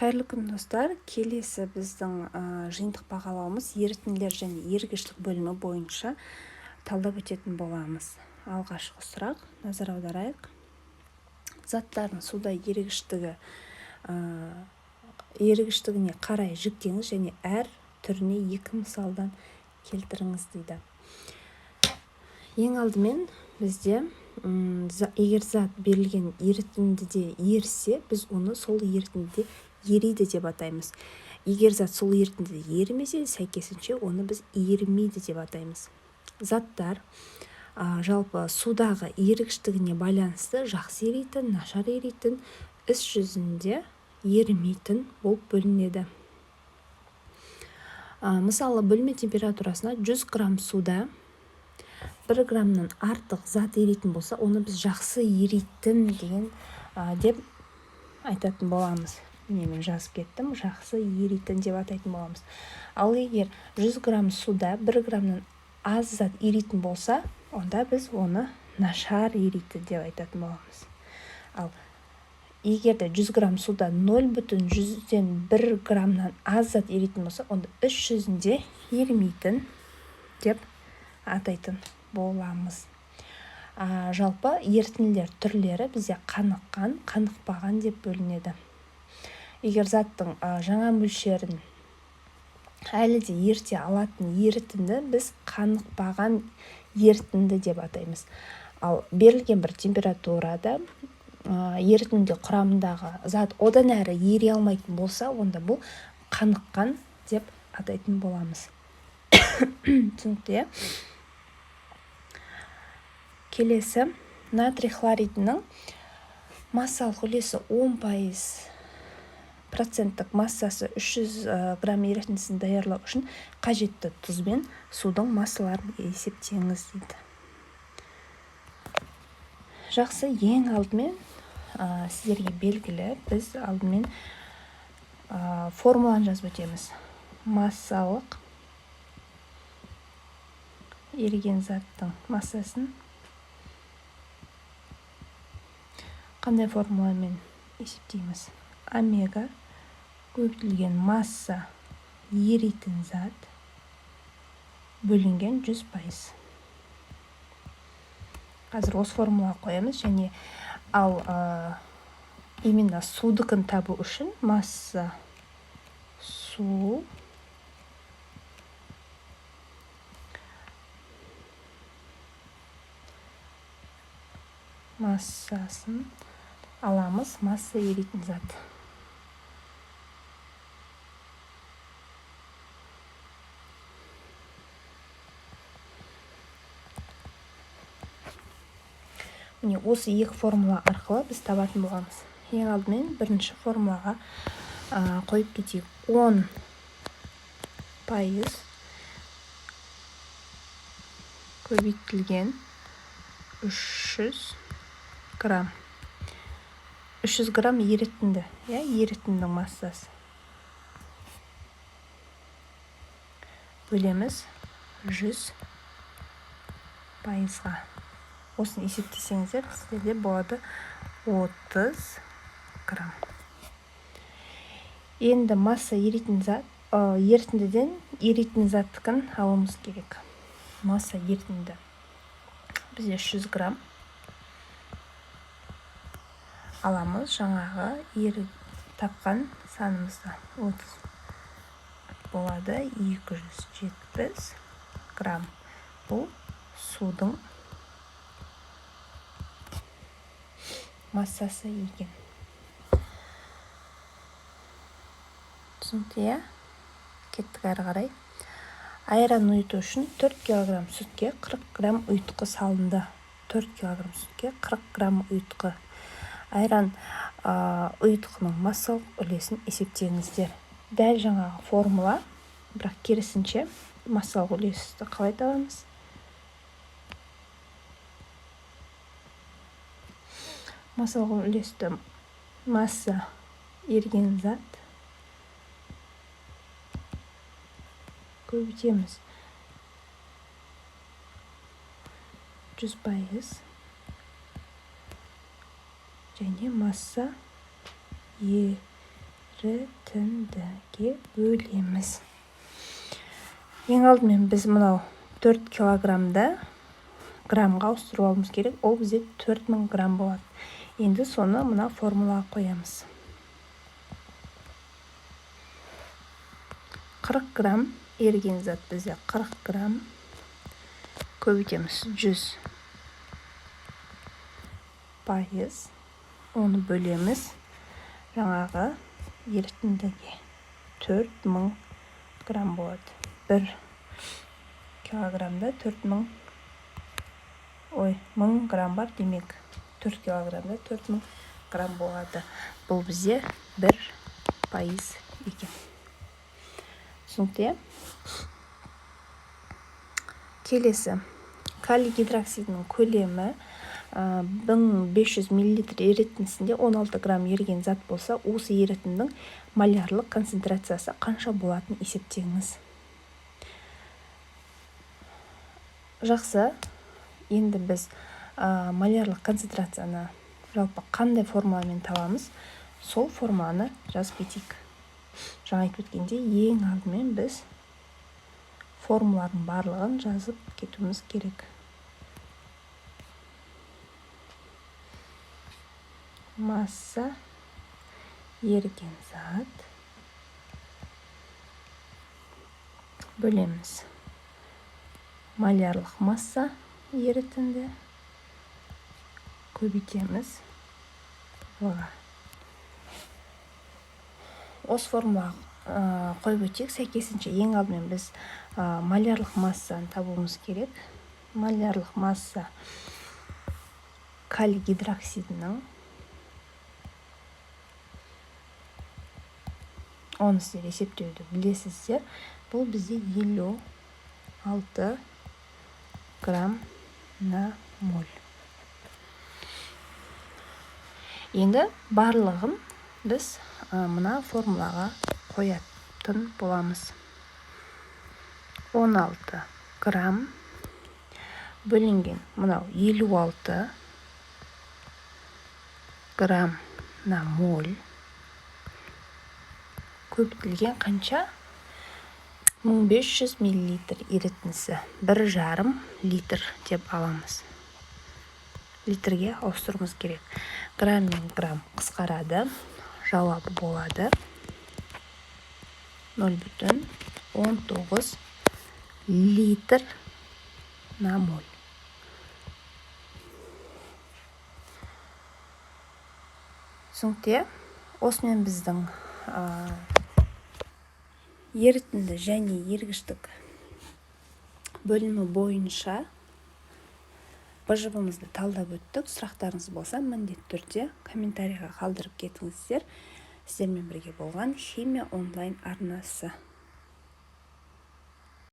Қайырлы күн, достар! Келесі біздің жиынтық бағалауымыз ерітінділер және ергіштік бөлімі бойынша талдап өтетін боламыз. Алғашқы сұрақ, назар аударайық. Заттардың суда ерігіштігіне қарай жіктеңіз және әр түріне екі мысалдан келтіріңіз дейді. Ең алдымен бізде егер зат берілген ерітіндіде ерісе, біз оны сол ерітіндіде ериді деп атаймыз. Егер зат сол ерітіндіде ерімесе, сәйкесінше оны біз ерімейді деп атаймыз. Заттар жалпы судағы ерігіштігіне байланысты жақсы ерейтін, нашар ерейтін, іс жүзінде ерімейтін болып бөлінеді. Мысалы, бөлме температурасына 100 грамм суда 1 граммнан артық зат ерейтін болса, оны біз жақсы ерейтін деген деп айтатын боламыз. Міне, мен жазып кеттім, жақсы ерейтін деп атайтын боламыз. Ал егер 100 грамм суда 1 граммнан аз зат ерейтін болса, онда біз оны нашар ерейтін деп айтатын боламыз. Ал егер де 100 грамм суда 0,1 граммнан аз зат ерейтін болса, онда іс жүзінде ерімейтін деп атайтын боламыз. Жалпы ерітінділер түрлері бізде қаныққан, қанықпаған деп бөлінеді. Егер заттың жаңа мөлшерін әлі де ерте алатын ерітінді біз қанықпаған ерітінді деп атаймыз. Ал берілген бір температурада ерітінді құрамындағы зат одан әрі ери алмайтын болса, онда бұл қаныққан деп атайтын боламыз. Түсінікті, иә? Келесі, натрий хлоридінің массалық үлесі 10%, проценттік массасы 300 грамм ерітіндісін даярлау үшін қажетті тұз бен судың массаларын есептеңіз дейді. Жақсы, ең алдымен сіздерге белгілі, біз алдымен формуланы жазып өтеміз. Массалық еріген заттың массасын қандай формуламен есептейміз? Омега көбейтілген масса еритін зат бөлінген 100%. Қазір осы формулаға қоямыз және ал именно судікін табу үшін масса су массасын аламыз, масса еритін зат. Міне, осы екі формула арқылы біз табатын боламыз. Ең алдымен бірінші формулаға қойып кетейік. 10% көбейтілген 300 грамм. 300 грамм ерітінді, иә, ерітіндің массасы. Бөлеміз 100%-ға. Осыны есептесеңіздер, сіздерде болады 30 грамм. Енді масса еритін зат, ерітіндіден еритін заттікін алуымыз керек. Масса ерітінді бізде 300 грамм аламыз, жаңағы тапқан санымызды 30 болады, 270 грамм. Бұл судың массасы екен. Түсінікті, иә? Кеттік әрі қарай. Айран ұйыту үшін 4 килограмм сүтке 40 грамм ұйытқы салынды. 4 килограмм сүтке 40 грамм ұйытқы. Айран ұйытқының массалық үлесін есептеңіздер. Дәл жаңағы формула, бірақ керісінше массалық үлесті қалай табамыз? Массалық үлесті масса еріген зат көбейтеміз 100% және масса Ерітіндіге бөлеміз. Ең алдымен біз мынау 4 килограммды граммға ауыстырып алуымыз керек. Ол бізде 4000 грамм болады. Енді соны мына формулаға қоямыз. 40 грамм еріген зат бізде 40 грамм көбейтеміз 100%, оны бөлеміз жаңағы ерітіндіге 4000 грамм болады. 1 килограммда 4000, ой, 1000 грамм бар, демек 4 килограммда 4000 грамм болады. Бұл бізде 1% екен. Түсінікті, иә? Келесі калий гидроксидінің көлемі 1500 миллилитр ерітіндісінде 16 грамм еріген зат болса, осы ерітіндің молярлық концентрациясы қанша болатынын есептеңіз. Жақсы, енді біз молярлық концентрацияны жалпы қандай формуламен табамыз, сол формуланы жазып кетейік. Жаңа айтып өткендей, ең алдымен біз формуланың барлығын жазып кетуіміз керек. Масса еріген зат бөлеміз молярлық масса ерітінді көбейтеміз В-ға. Осы формулаға қойып өтейік. Сәйкесінше ең алдымен біз молярлық массаны табуымыз керек. Молярлық масса калий гидроксидінің, оны сіздер есептеуді білесіздер, бұл бізде 56 грамм на моль. Енді барлығын біз мына формулаға қоятын боламыз. 16 грамм бөлінген мынау 56 грамм на моль көбейтілген қанша? 1500 миллилитр ерітіндісі, 1,5 литр деп аламыз. Литрге ауыстыруымыз керек. Грамм мен грамм қысқарады, жауабы болады 0,19 литр на моль. Түсінікті? Осымен біздің ерітінді және ергіштік бөлімі бойынша БЖБ-мызды талдап өттік. Сұрақтарыңыз болса, міндетті түрде комментарийға қалдырып кетіңіздер. Сіздермен бірге болған Химия онлайн арнасы.